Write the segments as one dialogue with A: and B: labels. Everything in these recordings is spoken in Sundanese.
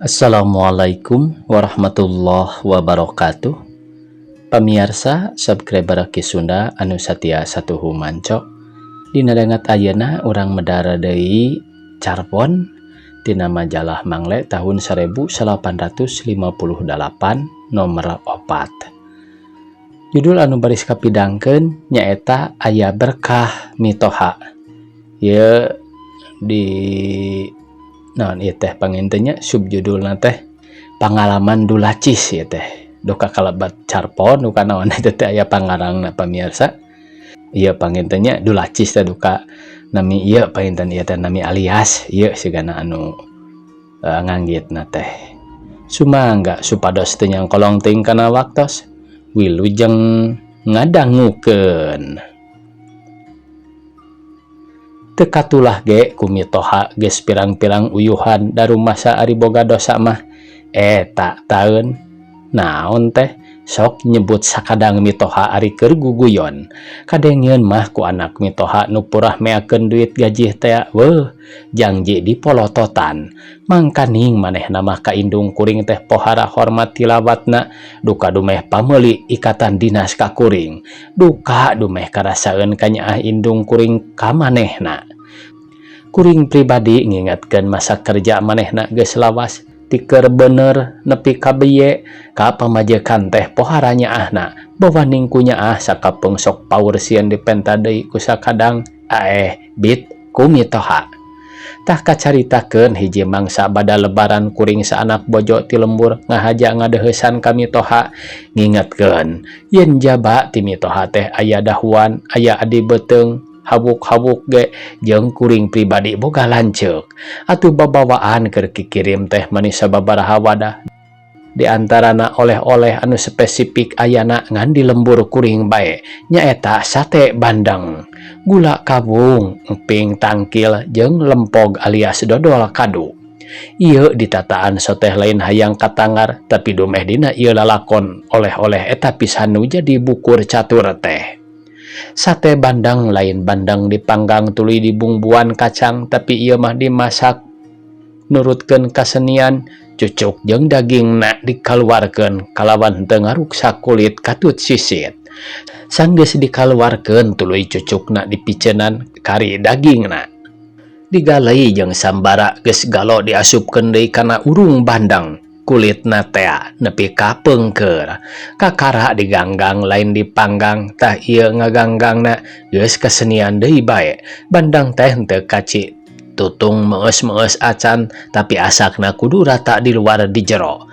A: Assalamualaikum warahmatullahi wabarakatuh. Pamiarsa subscriber Ki Sunda anu satia satuhu manco. Dina danget ayeuna urang medar deui carpon tina majalah Mangle tahun 1858 nomor 4. Judul anu baris kapidangkeun nyaeta Aya Berkah Mitoha. Ieu di naon ieu teh panginten nya, subjudulna teh Pangalaman Dulacis. Ieu teh duka kalebat carpon duka naon itu teh, aya pangarangna, pamirsa. Ieu panginten nya Dulacis teh duka nami ieu panginten, ieu teh nami alias ieu sigana anu nganggitna teh. Sumangga supados teu nyangkolong teuing kana waktos, wilujeng ngadangukeun. Teu katulah ge ku mitoha geus pirang-pirang uyuhan darumasa ari boga dosa mah. Eta taeun naon teh sok nyebut sakadang mitoha ari keur guguyon. Kadengeun mah ku anak mitoha nu purah meakeun duit gajih teh, weuh, jangji dipolototan. Mangkaning manehna mah ka indung kuring teh pohara hormat tilawatna, duka dumeh pameuli ikatan dinas ka kuring, duka dumeh karasaeun kanyaah indung kuring ka manehna. Kuring pribadi ngingetkeun masa kerja manehna geus lawas ti keur bener nepi ka beye ka pamajikan teh pohara nyaahna, bawaning ku nyaah sakapeung sok paur sieun dipenta deui ku sakadang aeh bit ku mitoha. Tah, kacaritakeun hiji mangsa bada Lebaran kuring saanak bojo ti lembur ngahaja ngadeuheusan ka mitoha, ngingetkeun yen jaba ti mitoha teh aya dahuan, aya adi beuteung, hawuk-hawuk ge jeung kuring pribadi boga lanceuk. Atuh babawaan keur kikirim teh mani sababaraha wadah, di antarana oleh-oleh anu spesifik ayana ngan di lembur kuring bae, nyaeta sate bandeng, gula kawung, emping tangkil, jeung lempog alias dodol kadu. Ieu ditataan soteh lain hayang katangar, tapi dumeh dina ieu lalakon oleh-oleh eta pisan nu jadi bukur catur teh. Sate bandeng lain bandeng dipanggang tuluy dibumbuan kacang, tapi ieu mah dimasak nurutkeun kasenian, cucuk jeung dagingna dikaluarkeun kalawan henteu ngaruksak kulit katut sisit. Sanggeus dikaluarkeun, tuluy cucukna dipiceunan kari dagingna digalei jeung sambara. Geus galo, diasupkeun deui kana urung bandeng, kulitna tea nepi ka peungkeur. Kakara diganggang, lain dipanggang. Tah, ieu ngaganggangna geus kesenian deui bae. Bandeng teh henteu kaci tutung meus-meus acan, tapi asakna kudu rata di luar di jero.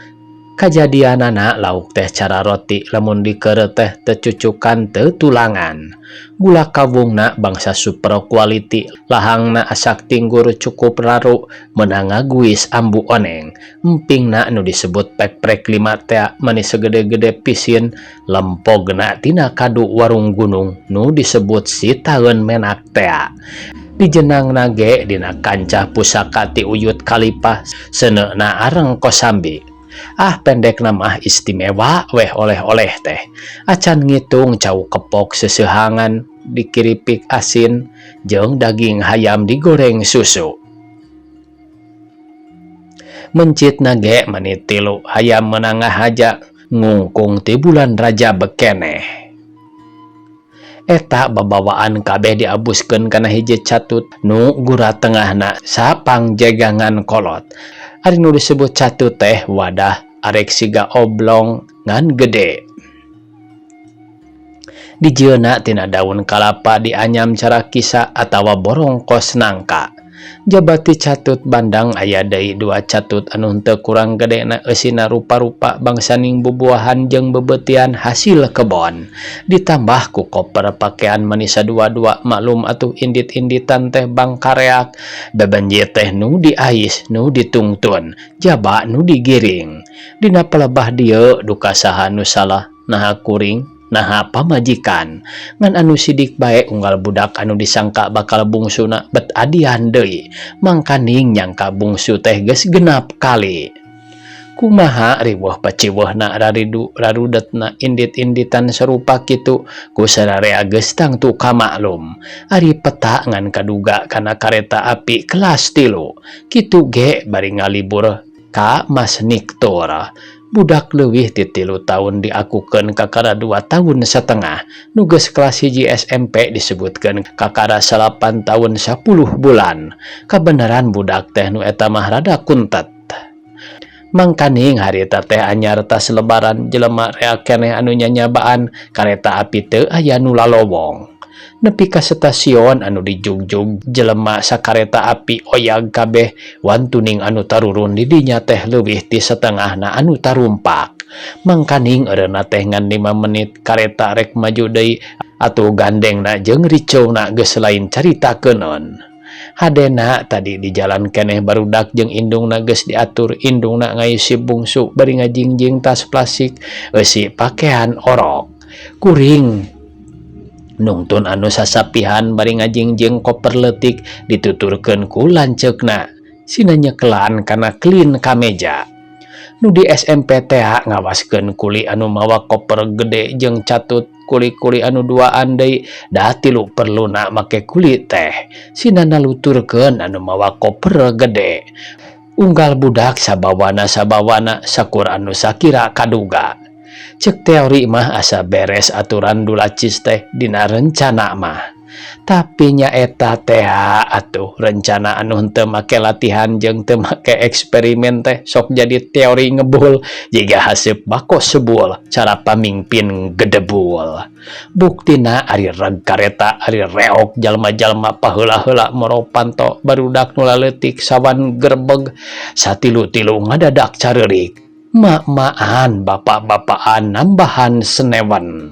A: Kajadianana lauk teh cara roti, lamun dikeureuh teh teu cucukan, teu tulangan. Gula kawungna bangsa super quality, lahangna asak tinggur cukup raru, meunang ngaguis ambu oneng. Empingna nu disebut pek-prek lima tea mani segede-gede pisin. Lempogna tina kadu warung gunung nu disebut si taeun menak tea. Dijenangna ge dina kancah pusaka ti Uyut Khalifah, seuneuna areng kosambi. Ah, pendekna mah istimewa weh oleh-oleh teh. Acan ngitung cau kepok seseuhangan dikiripik asin jeung daging hayam digoreng susu. Mencitna ge mani tilu, hayam meunang ngahaja ngungkung ti bulan Rajab keneh. Eta babawaan kabeh diabuskeun kana hiji catut nu gura tengahna sapangjegangan kolot. Ari nu disebut catut teh wadah arek siga oblong ngan gede. Dijieunna tina daun kalapa dianyam cara kisa atawa borongkos nangka. Jaba ti catut bandeng aya deui dua catut anu henteu kurang gedena, eusina rupa-rupa bangsaning bubuahan jeung beubeutian hasil kebon. Ditambah ku koper pakean mani sadua-dua, maklum atuh indit-inditan teh bangkareak. Bebenji teh nu diais, nu ditungtun, jaba nu digiring. Dina palebah dieu duka saha nu salah, naha kuring, naha pamajikan? Ngan anu sidik bae unggal budak anu disangka bakal bungsuna bet adian deui, mangkaning nyangka bungsu teh geus genap kali. Kumaha riweuh paciweuhna, raridu rarudetna indit-inditan sarupa kitu ku sararea geus tangtu kamaklum. Ari peta ngan kaduga kana kareta api kelas 3 kitu ge bari ngalibur. Ka Mas Niktur. Budak leuwih ti 3 taun diakukeun kakara 2 taun satengah, nu geus kelas 1 SMP disebutkeun kakara 9 taun 10 bulan. Kabeneran budak teh nu eta mah rada kuntet. Mangkaning harita teh anyar tas lebaran, jelema rea keneh anu nyanyabaan, kareta api teu aya nu lalowong. Nepi ka stasiun anu dijugjug jelema sakareta api oyag kabeh, wantuning anu tarurun di dinya teh leuwih ti satengahna anu tarumpak. Mangkaning eureunna teh ngan 5 menit kareta rek maju deui, atuh gandengna jeung riceuna geus lain caritakeuneun. Hadena tadi di jalan keneh barudak jeung indungna geus diatur, indungna ngais si bungsu bari ngajingjing tas plastik eusi pakean orok. Kuring nungtun anu sasapihan bari ngajingjing koper leutik, dituturkeun ku lanceukna sina nyekelan kana klin kameja. Nu di SMP tea ngawaskeun kuli anu mawa koper gede jeung catut kuli-kuli anu duaan deui, da tilu perluna make kuli teh sina naluturkeun anu mawa koper gede. Unggal budak sabawana sabawana sakur anu sakira kaduga. Cek teori mah asa beres aturan dulacis teh dina rencana mah. Tapi nyaeta tea atuh, rencana anu henteu make latihan jeung teu make eksperimen teh sok jadi teori ngebul jiga haseup bako sebul cara pamingpin gedebul. Buktina ari reg kareta, ari reok jalma-jalma paheula-heula moro panto, barudak nu laleutik sawan gerbeg satilu-tilu ngadadak careurik. Mak-makan, bapak-bapaan nambahan senewan.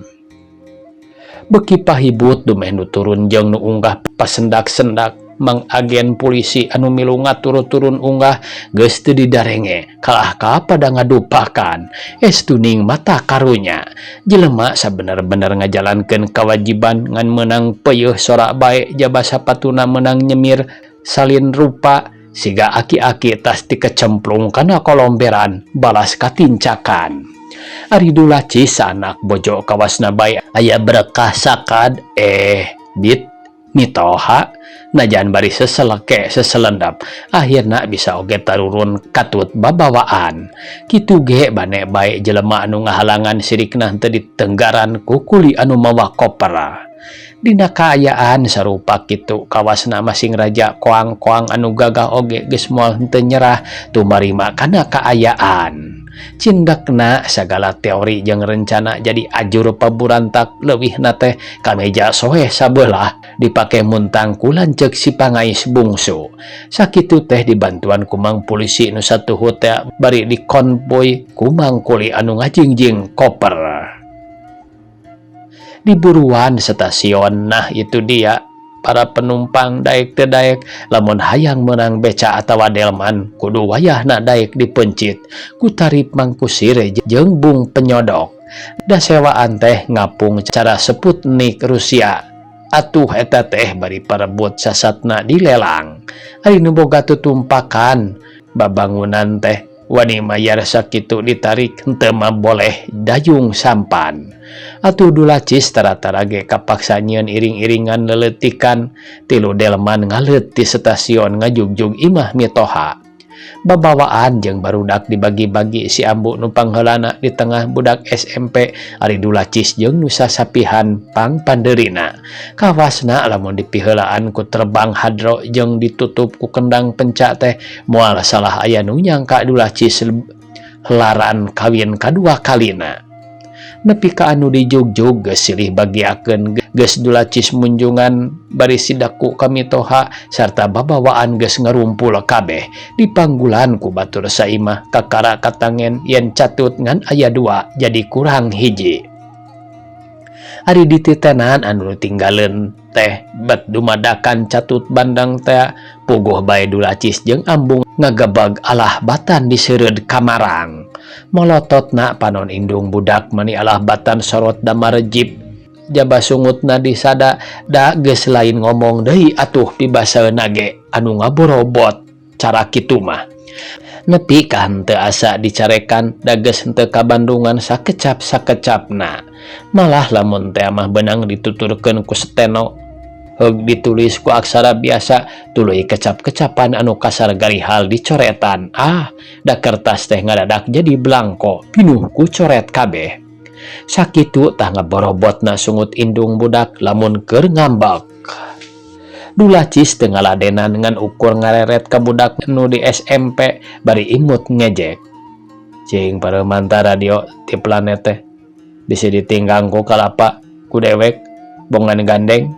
A: Beki pahibut dumeh nu turun jeung nu unggah pasendak-sendak. Mang agen polisi anu milu ngatur turun unggah geus teu didarenge, kalah ka pada ngadupakan. Estuning mata karunya jelema sabener-bener ngajalankeun kewajiban ngan meunang peuyeih sora bae, jaba sapatuna meunang nyemir salin rupa siga aki-aki tas tikecemplung kana kolomberan balas katincakan. Ari dulacis anak bojo kawasna bae aya berkah sakad bit mitoha najan bari seseleke seselendap, akhirna bisa oge tarurun katut babawaan. Kitu ge bane bae jelema anu ngahalangan sirikna henteu ditenggaran ku kuli anu mawa koper. Dina kaayaan sarupa kitu kawasna masing raja koang-koang anu gagah oge geus moal henteu nyerah tumarima kana kaayaan. Cindakna sagala teori jeung rencana jadi ajur paburantak, leuwihna teh kameja soeh sabelah dipake muntang ku lanceuk si pangais bungsu. Sakitu teh dibantuan ku mang polisi nu satuhu teh bari dikonvoy ku mang kuli anu ngajingjing koper. Di buruan stasiun, nah itu dia, para penumpang daek teu daek lamun hayang meunang beca atawa delman kudu wayahna daek dipencit ku tarif mang kusir jeung bung penyodok. Da sewaan teh ngapung cara Sputnik Rusia atuh eta teh bari parebut sasatna dilelang. Ari nu boga tutumpakan babangunan teh wani mayar sakitu ditarik, henteu mah boleh dayung sampan. Atuh dulacis tara-tara ge kapaksa nyieun iring-iringan leleutikan, tilu delman ngaleut ti stasiun ngajugjug imah mitoha. Babawaan jeung barudak dibagi-bagi, si ambu nu pangheulana di tengah, budak SMP, ari dulacis jeung nu sasapihan pangpandeurina. Kawasna lamun dipiheulaan ku terbang hadro jeung ditutup ku kendang penca teh moal salah aya nu nyangka dulacis laran kawin kadua kalina. Nepi ka anu dijugjug geus silih bagiakeun, geus dulacis munjungan bari sidaku ka mitoha sarta babawaan geus ngarumpul kabeh dipanggulan ku batur saimah, kakara katangen yen catut ngan aya dua jadi kurang hiji. Ari dititenan anu tinggalin teh bet dumadakan catut bandang teh, puguh bae dulacis jeung ambung ngagebeg alah batan diseureud kamarang. Molototna panon indung budak mani alah batan sorot damarejip jaba sungutna disada, da geus lain ngomong deui atuh pibasaeuna ge anu ngaborobot cara kitu mah. Nepi ka henteu asa dicarekan, da geus henteu kabandungan sakecap-sakecapna. Malah lamun teh mah beunang dituturkeun ku steno. Heug ditulis ku aksara biasa tuluy kecap-kecapan anu kasar garihal dicoretan. Ah, da kertas teh ngadadak jadi blangko pinuh ku coret kabeh. Sakitu tah ngaborobotna sungut indung budak lamun keur ngambek. Dulacis teu ngaladenan ngan ukur ngareret ka budak nu di SMP bari imut ngejek. Cing pareuman tah radio ti planet teh bisi ditinggang ku kalapa ku dewek bongan gandeng.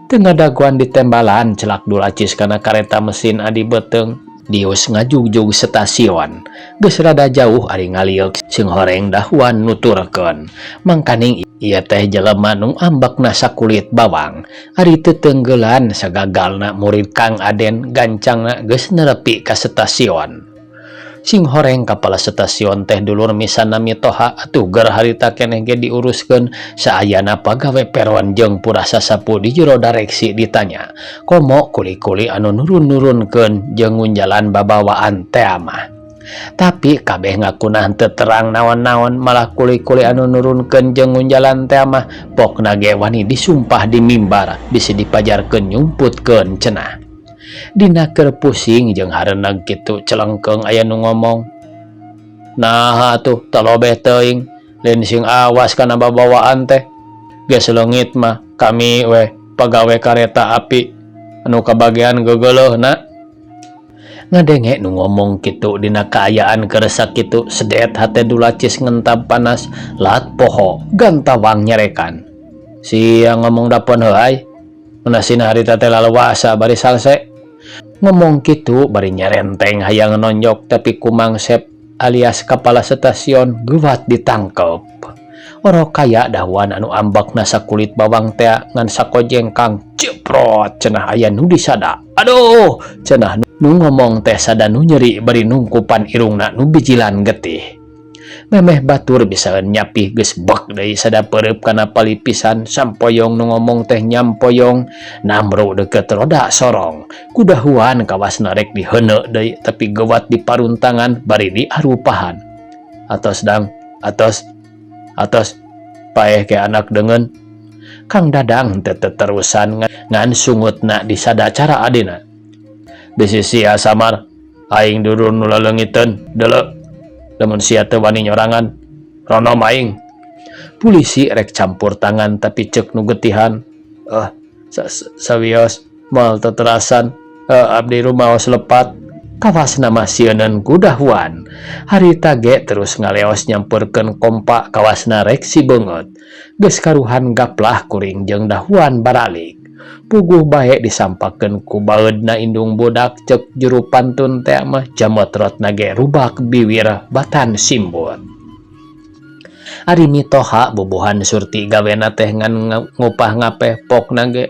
A: Teu ngadagoan ditembalan celak Dulacis kana kareta mesin adi beuteung. Dius ngajugjug stasiun. Geus rada jauh ari ngalieuk singhoreng dahuan nuturkeun. Mangkaning ieu teh jelema nu ambekna sakulit bawang. Ari teu teunggeulan sagagalna murid Kang Aden gancangna geus nerepi ka stasiun. Singhoreng kapala stasiun teh dulur misanna mitoha atuh ger harita keneh ge diuruskeun saayana pagawe peron jeung purah sasapu di jero dareksi ditanya. Komo kuli-kuli anu nurun-nurunkeun jeung ngunjalan babawaan tea mah. Tapi kabeh ngakuna henteu terang naon-naon malah kuli-kuli anu nurunkeun jeung ngunjalan tea mah pokna ge wani disumpah di mimbar bisi dipajarkeun nyumputkeun cenah. Dina keur pusing jeung hareuneg kitu celengkeung aya nu ngomong. Naha atuh talobeh teuing lain sing awas kana babawaan teh. Geus leungit mah kami weh pagawe kareta api anu kabagean gegeleuhna. Ngadenge nu ngomong kitu dina kaayaan keur sakitu sedet hate Dulacis ngentab panas lat poho gantawang nyarekan. Sia ngomong dapon heuay manasina harita teh laleuasa bari salse. Ngomong kitu bari nyarenteng hayang nonjok tapi ku Mang Sep alias kapala stasiun geuwat ditangkep. Orok kaya dahuan anu ambekna sakulit bawang tea ngan sakojengkang ceprot cenah aya nu disada. Aduh cenah nu ngomong teh sada nu nyeri bari nungkupan irungna nu bijilan getih. Memeh batur bisaeun nyapih geus bek deui sada peureub kana palipisan sampoyong nu ngomong teh nyampoyong namru deukeut roda sorong. Kudahuan kawasna rek diheuneu deui tapi geuwat diparuntangan bari diarupahan. Atos dang, atos, atos, paeh ke anak deungeun. Kang Dadang teu teterusan ngan sungutna disada cara adina. Bisi sia samar, aing dulur nu laleungiteun, deuleu. Lamun sia teu wani nyorangan, ronom aing. Polisi rek campur tangan tapi ceuk nu getihan. Sawios moal teterasan, abdi rumaos lepat. Kawasna mah sieuneun ku dahuan. Harita ge terus ngaleos nyamperkeun kompa kawasna rek si beungeut. Geus karuhan gaplah kuring jeung dahuan baralik. Puguh bae disampakeun ku baeudna indung budak ceuk juru pantun teh mah jamotrotna ge rubak biwir batan simbut. Ari mitoha bubuhan surti gawena teh ngan ngupah ngapeh pokna ge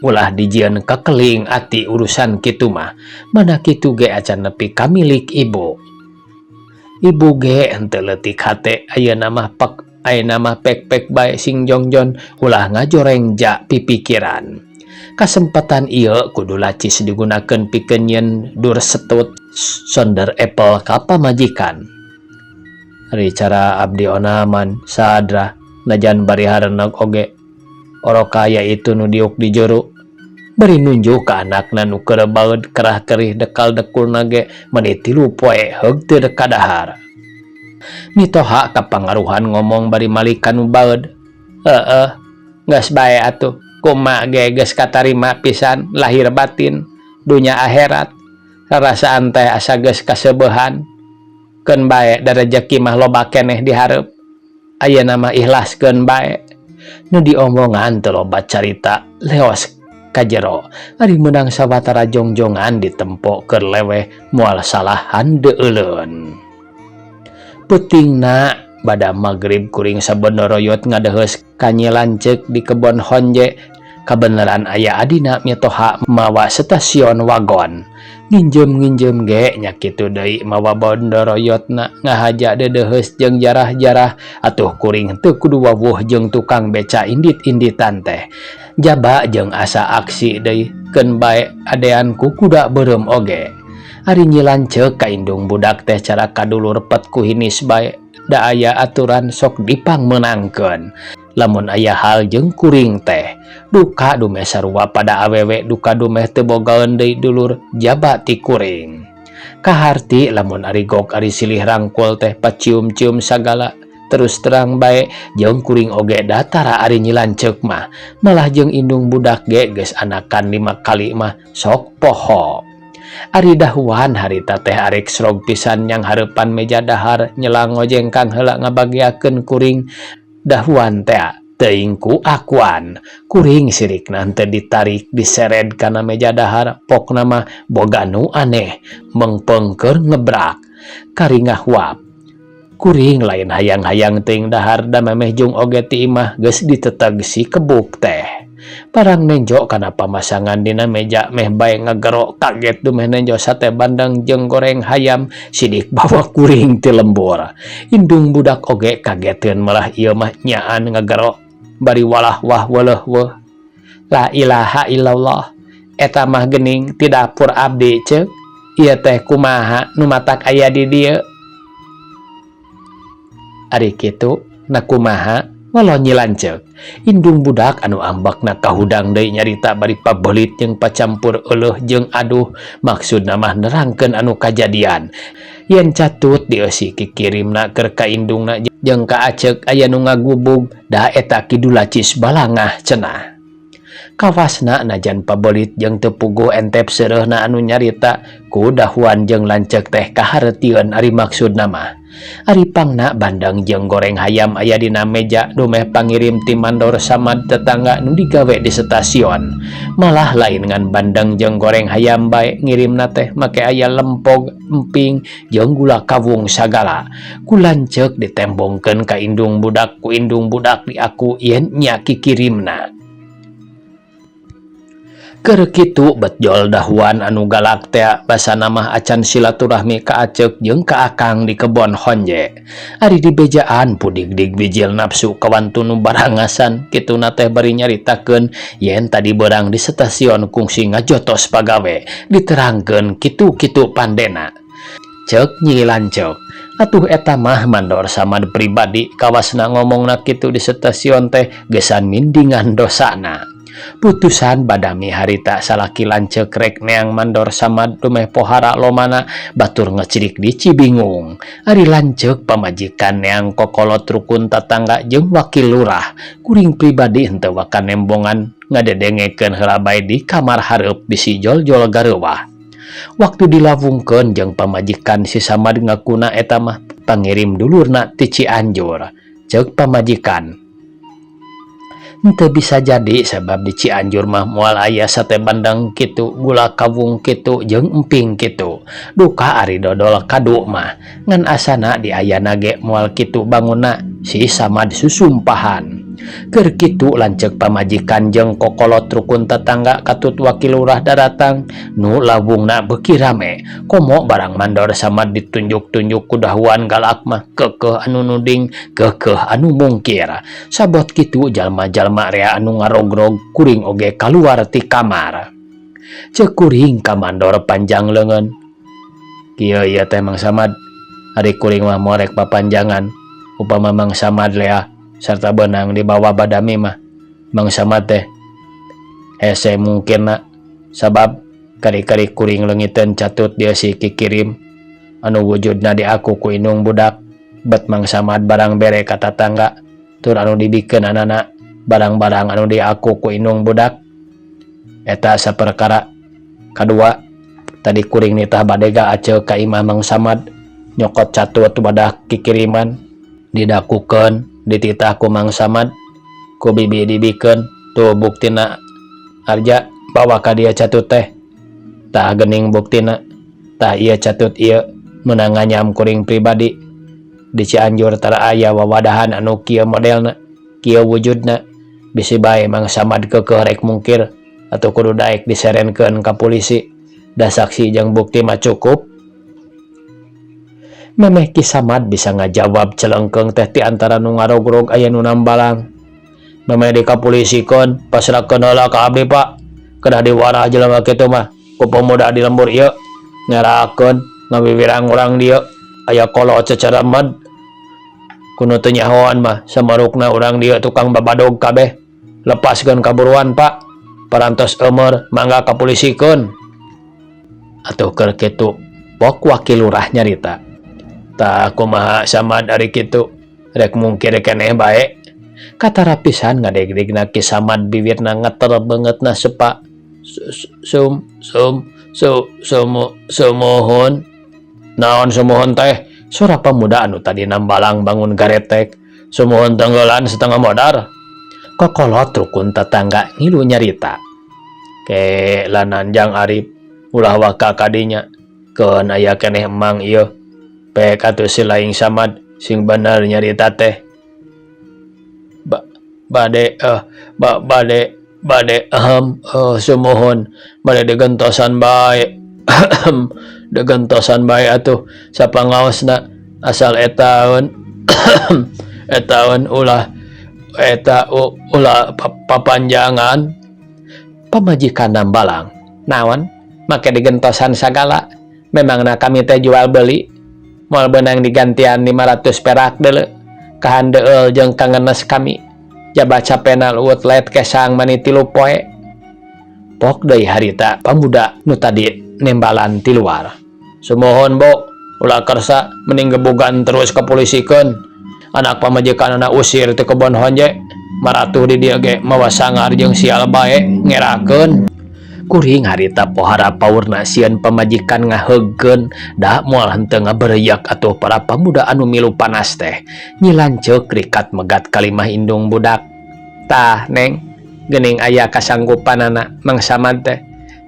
A: ulah dijieun kakeling ati urusan kitu mah. Mana kitu ge acan nepi ka milik ibu. Ibu ge henteu leutik hate ayeuna mah pek ayeuna mah pek-pek bae sing jongjon ulah ngajoreng ja pipikiran. Kasempatan ieu kudu lacis digunakeun pikeun nyieun dur setut sonder apple ka pamajikan. Ari cara abdi onaman sadrah najan bari hareuneg oge orok kaya itu nu diuk di juru. Bari nunjuk ka anakna nu keur baeud kerah kerih dekal dekulna ge meuni 3 poe heug teu dek kadahar. Mitoha kapangaruhan ngomong bari malik ka nu baeud. Heeh, geus bae atuh. Kuma ge geus katarima pisan lahir batin dunya akhirat. Rarasaan teh asa geus kaseubehan. Keun bae da rejeki mah loba keneh di hareup. Ayeuna mah ikhlaskeun bae. Nu diomongan teu loba carita leos ka jero. Ari meunang sawatara jongjongan ditempo keur leweh moal salah handeuleun. Peutingna bada magrib kuring sabondoroyot ngadeheus ka Nyi Lanceuk di kebon honje. Kabeneran aya adina mitoha mawa stasiun wagon. Nginjem-nginjem ge nya kitu deui mawa bondoroyotna ngahaja deudeuheus jeung jarah-jarah atuh kuring teu kudu wawuh jeung tukang beca indit-inditan teh. Jaba jeung asa aksi deui keun bae adean ku kuda beureum oge. Ari Nyi Lanceuk ka indung budak teh cara kadulur pet ku hinis bae da aya aturan sok dipangmeunangkeun. Lamun aya hal jeung kuring teh duka dumeh sarua pada awewe, duka dumeh teu bogaeun deui dulur jaba ti kuring. Kaharti lamun ari gok ari silih rangkul teh pacium-cium sagala. Terus terang bae jeung kuring oge datara ari Nyi Lanceuk mah, malah jeung indung budak ge geus anakan 5 kali mah sok poho. Ari dahuan harita teh arek srog pisan yang hareupan meja dahar nyelang ngojengkang heula ngabagiakeun kuring dahuan teh teuing ku akuan kuring sirikna henteu ditarik disered kana meja dahar. Pokna mah boga nu aneh mengpengker ngebrak karingah wap. Kuring lain hayang-hayang teuing dahar da memeh jung oge ti imah geus diteteg si kebuk teh. Barang nenjo kana pamasangan dina meja meh bae ngagero kaget dumeh nenjo sate bandeng jeung goreng hayam sidik bawa kuring ti lembur. Indung budak oge kageteun, malah ieu mah nyaan ngagero bari walah wah weleh weh. La ilaha illallah, eta mah geuning ti dapur abdi ceuk ieu teh, kumaha nu matak aya di dieu? Ari kitu na kumaha walau Nyi Lanceuk? Indung budak anu ambekna kahudang deui nyarita bari pabelit jeung pacampur euleuh jeung aduh, maksudna mah nerangkeun anu kajadian yen catut dieusi kikirimna keur ka indungna jeung ka aceuk aya nu ngagubug da eta kidul lacis balangah cenah. Kawasna najan pabelit jeung teu puguh entep seureuhna anu nyarita, ku dahuan jeung lanceuk teh kahareutieun ari maksudna mah. Ari pangna bandeng jeung goreng hayam aya dina meja dumeh pangirim ti Mandor Samad, tetangga nu digawe di stasiun. Malah lain ngan bandeng jeung goreng hayam bae, ngirimna teh make aya lempog, emping jeung gula kawung sagala. Ku lanceuk ditembongkeun ka indung budak, ku indung budak diaku yen nya kikirimna. Keur kitu betjol dahuan anu galak teh basana mah acan silaturahmi ka aceuk jeung ka akang di kebon honje. Ari dibejaan pudigdig bijil nafsu kawantu nu barangasan kituna teh bari nyaritakeun yen tadi beurang di stasiun kungsi ngajotos pagawe, diterangkeun kitu-kitu pandena. Ceuk Nyi Lanceuk, atuh eta mah Mandor Samad pribadi, kawasna ngomongna kitu di stasiun teh gesan mindingan dosana. Putusan badami harita salaki lanceuk rek neang Mandor Samad dumeh pohara lomana batur ngecirik di Cibingung. Ari lanceuk pamajikan neang kokolot rukun tatangga jeung wakil lurah. Kuring pribadi henteu waka nembongan, ngadedengekeun heula bae di kamar hareup bisi jol-jol gareuwah. Waktu dilawungkeun jeung pamajikan, si Samad ngakuna eta mah pangirim dulurna ti Cianjur. Ceuk pamajikan, henteu bisa jadi sabab di Cianjur mah moal aya sate bandeng kitu, gula kawung kitu jeung emping kitu. Duka ari dodol kadu mah ngan asana di ayana ge moal kitu bangunna. Si Samad susumpahan. Keur kitu lanceuk pamajikan jeung kokolot rukun tetangga katut wakil lurah daratang, nu lawungna beuki rame. Komo barang Mandor Samad ditunjuk-tunjuk ku dahuan galak mah keukeuh anu nuding, keukeuh anu mungkir. Sabot kitu jalma-jalma rea anu ngarogrog, kuring oge kaluar ti kamar. Ceuk kuring ka mandor panjang leungeun, "Kieu ieu teh, Mang Samad, ari kuring mah moal rek papanjangan. Upama Mang Samad leah sarta beunang dibawa badami mah, Mang Samad teh hese mungkinna sabab kari-kari kuring leungiteun catut dia si kikirim anu wujudna diaku ku indung budak, bet Mang Samad barang bere ka tatangga tur anu dibikeun anana barang-barang anu diaku ku indung budak. Eta saperkara. Kadua, tadi kuring nitah badega aceuk ka imah Mang Samad nyokot catut wadah kikiriman, didakukeun dititah ku Mang Samad, ku bibi dibikeun. Tuh buktina, Arja bawa ka dia catut teh. Tah geuning buktina, tah ieu catut ieu meunang nganyam kuring pribadi. Di Cianjur tara aya wawadahan anu kieu modelna, kieu wujudna. Bisi bae Mang Samad keukeuh rek mungkir atau kudu daek diserenkeun ka polisi, da saksi jeung bukti mah cukup." Memeh Ki Samad bisa ngajawab celengkeung teh ti antara nu ngarogrog aya nu nambalang, "Memeh dikapulisikeun, pasrahkeun heula ka abdi, Pak. Kedah diwarah jelema kitu mah ku pemuda di lembur ieu, ngerakeun ngawiwirang urang dieu aya kolot ceceremed." Ku nu teu nyahoan mah samarukna urang dieu tukang babadog kabeh. Lepaskeun kaburuan Pak. Parantos eumeur mangga kapulisikeun. Atuh keur kitu pok wakil lurah nyarita. Tah kumaha Samad ari kitu rek mungkir keneh bae. Katara pisan ngadegdegna Ki Samad biwirna ngeter beungeutna sepa. Sum sum su sumu sumuhun. Naon sumuhun teh? Sora pamuda anu tadi nambalang bangun garetek. Sumuhun tenggelan setengah modar. Kokolot rukun tetangga ngilu nyarita. Ke lananjang Arif ulah waka kadinya. Keun aya keneh emang ieu. Pek atuh si laing Samad sing bener nyarita teh. Ba bade ba bade bade ahem sumuhun bade digentosan bae digentosan bae atuh sapangaosna asal etaeun etaeun ulah eta ulah papanjangan. Pamajikan nambalang naon make digentosan sagala, memangna kami teh jual beli moal beunang digantian 500 perak deuleu kahan deul jeung kangenes kami jaba capena luwut let kesang mani 3 poe. Pok deui harita pamuda nu tadi nembalan ti luar. Sumuhun bu, ulah kersa mending gebugan terus kepolisikeun. Anak pamajikan anak usir ti kebon honje, maratuh di dieu ge mawa sangar jeung sial bae ngerakeun. Kuring harita pohara paurna sieun pamajikan ngaheugkeun da moal henteu ngabereyak atuh para pamuda anu milu panas teh. Nyilanceuk rikat megat kalimah indung budak. Tah neng, geuning aya kasanggupanana Mang Samad teh.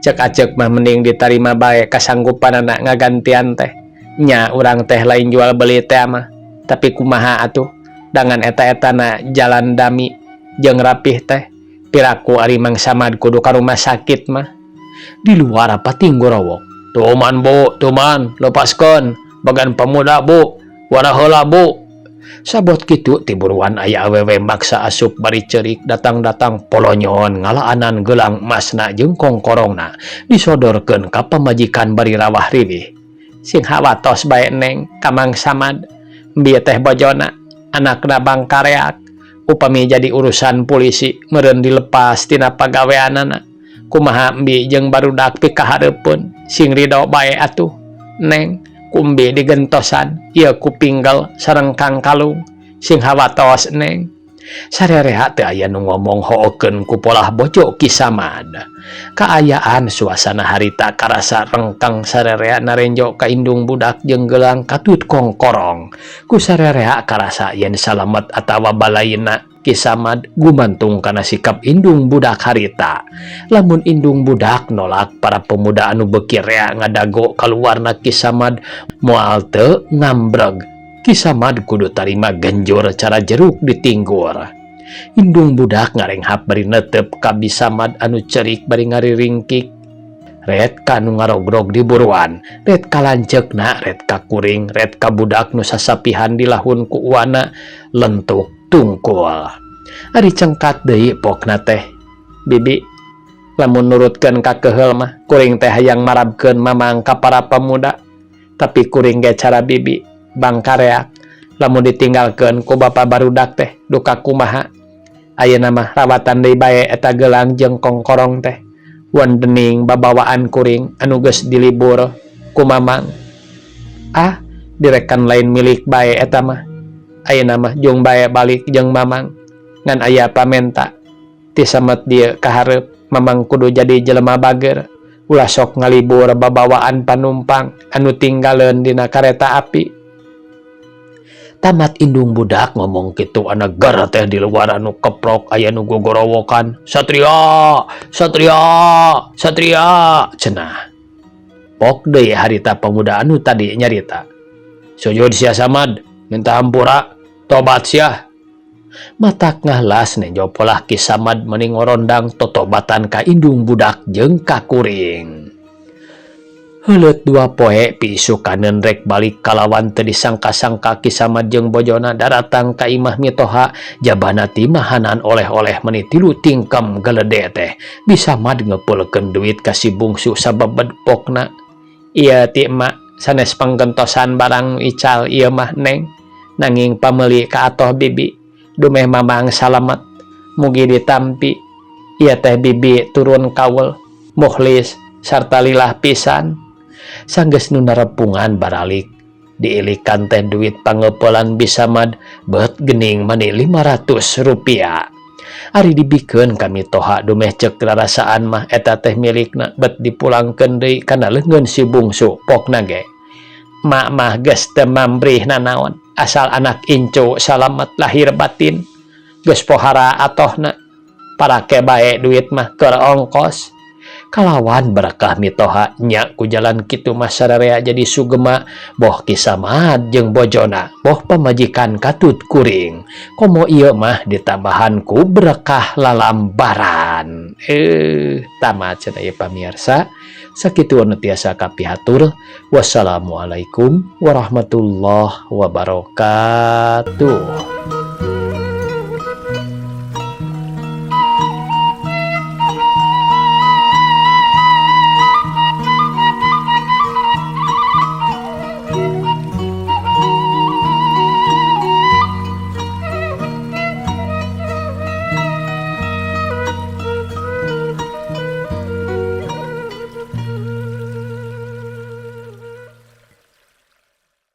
A: Cek acek mah mending ditarima bae kasanggupanana ngagantian teh. Nya urang teh lain jual beli teh mah, tapi kumaha atuh dangan eta-etana jalan dami jeung rapih teh. Piraku ari Mang Samad kudu ka rumah sakit mah. Di luar apa tinggorowok. Tuman bu, tuman, lepaskeun bagan pemuda bu, warah heula bu. Sabot kitu tiburuan aya awewe maksa asup bari ceurik datang-datang polonyon ngalaanan gelang emasna jeung kongkorongna disodorkeun ka pamajikan bari rawah riwih. Sing hawatos bae neng ka Mang Samad, bieu teh bojona, anakna bangkareak. Upami jadi urusan polisi meureun dilepas tina pagaweanana. Kumaha embi jeung barudak pikahareupeun sing ridho bae atuh neng. Kumbi digentosan ieu kupinggal sareng kangkalung sing hawatos neng. Sarerea teu aya nu ngomong hookeun ku polah bojo Ki Samad. Kaayaan suasana harita karasa rengkang sarerea narenjo ka indung budak jeung gelang katut kongkorong. Ku sarerea karasa yen salamet atawa balaina Ki Samad gumantung kana sikap indung budak harita. Lamun indung budak nolak para pemuda anu beuki rea ngadago kaluarna Ki Samad moal teu ngambreg. Ki Samad kudu tarima genjur cara jeruk ditinggur. Indung budak ngarenghap bari netep ka Ki Samad anu cerik bari ngariringkik. Ret ka nu ngarogrog di buruan, ret ka lanceukna, ret ka kuring, ret ka budak nu sasapihan dilahun ku uwana lentuk tungkul. Ari cengkat deui pokna teh. Bibi, lamun nurutkeun ka keheul mah kuring teh hayang marabkeun mamang ka para pemuda. Tapi kuring ge cara bibi bangkareak lamun ditinggalkeun ku bapa barudak teh duka kumaha. Ayeuna mah rawatan deui bae eta gelang jeung kongkorong teh. Wandening babawaan kuring anu geus dilibur ku mamang. Ah, direkan lain milik bae eta mah. Ayeuna mah jung bae balik jeung mamang. Ngan aya pamenta ti samet dieu kahareup mamang kudu jadi jelema bager. Ulah sok ngalibur babawaan panumpang anu tinggaleun dina kareta api. Tamat indung budak ngomong kitu anak gara teh di luar anu keprok aya nu gogorowokan. Satria, Satria, Satria cenah. Pok deui harita pemuda anu tadi nyarita. Sujud sia Samad, minta hampura, tobat sia. Matak ngahlas nenjo polah Ki Samad meni ngorondang totobatan ka indung budak jeung ka kuring. Heuleut 2 poe piisukaneun rek balik kalawan teu disangka-sangka Ki Samad jeung bojona daratang ka imah mitoha jabana timahanan oleh-oleh meni 3 tingkem gelede teh. Ki Samad ngepeulkeun duit ka si bungsu sababed pokna. Ieu ti emak sanes panggentosan barang ical ieu mah neng. Nanging pameli ka atoh bibi dumeh mamang salamet mugi ditampi ieu teh bibi turun kaul mukhlis sarta lillah pisan. Sanggeus nu narepungan baralik diilikan teh duit pangeupelan Bi Samad beut geuning mani 500 rupiah. Ari dibikeun ka mitoha dumeh ceuk rarasaan mah eta teh milikna bet dipulangkeun deui kana leungeun si bungsu pokna ge. Mak mah geus teu mambrih nanaon asal anak incu salamet lahir batin geus pohara atohna parake bae duit mah keur ongkos. Kalawan berkah mitoha nya ku jalan kitu mah sararea jadi sugema boh Ki Samad jeung bojona boh pamajikan katut kuring komo ieu mah ditambahan ku berkah lalambaran. Tamat cenah ieu pamirsa, sakitu anu tiasa kapihatur. Wassalamualaikum warahmatullahi wabarakatuh.